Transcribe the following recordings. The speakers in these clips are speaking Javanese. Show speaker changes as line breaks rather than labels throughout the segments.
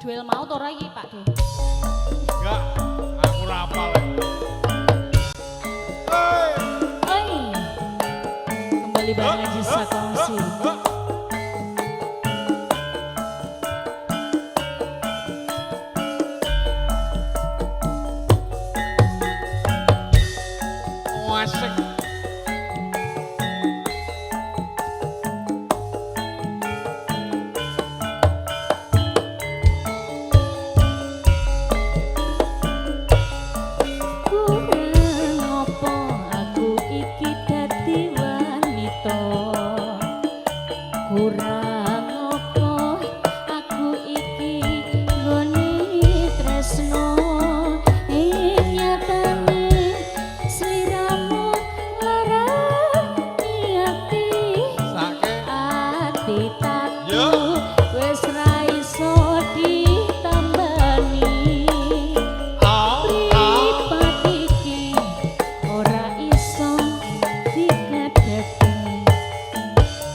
Duel mau to ora iki, Pak De?
Enggak, aku ora hafal. Hey.
Oi. Kembali bareng Aji Sakongsi.
Asik.
Kurang apa aku iki dadi wanita? Kurang apa aku iki nggone tresno? Ing nyatane sliramu larani ati.
Sake.
Ati tatu
Yo.
wis ra iso ditambani.
Au, au.
Mripat iki ora iso dikadheki.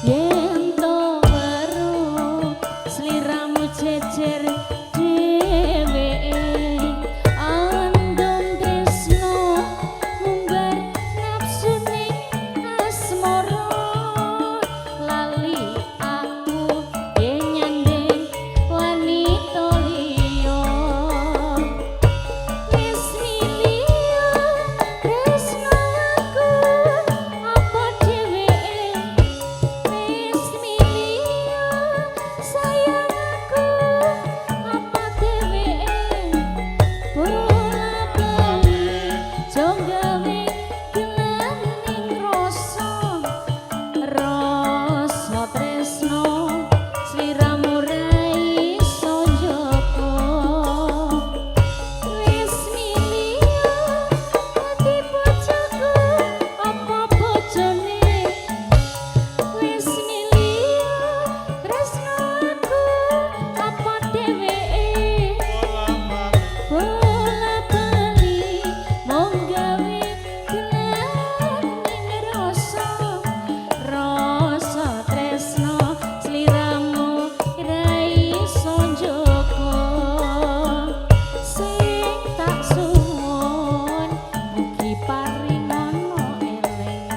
Yen to weruh sliramu jejer dheweke, andong tresno mumbar nafsune asmara, lali aku yen nyanding wanita liya. Wis milih tresno aku apa dheweke? Wis milih sayang aku apa dheweke? Bola bali jo gawe gelaning rasa, rasa tresno sliramu ra iso njogo. Wis milih ati bojoku apa bojone? Wis milih tresno aku apa dheweke? Bola bali mung gawe gelaning rasa, rasa tresno sliramu ra iso njogo. Sing tak suwun mugi paringono eling,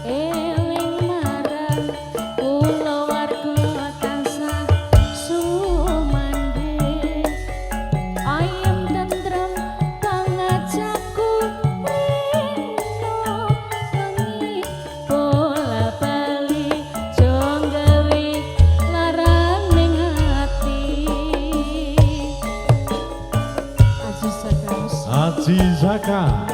eling marang kulawarga tansah sumandhing, ayem tentrem pangajakku rino wengi. Bola bali jo gawe laraning ati. Aji Saka.
Aji Zaka.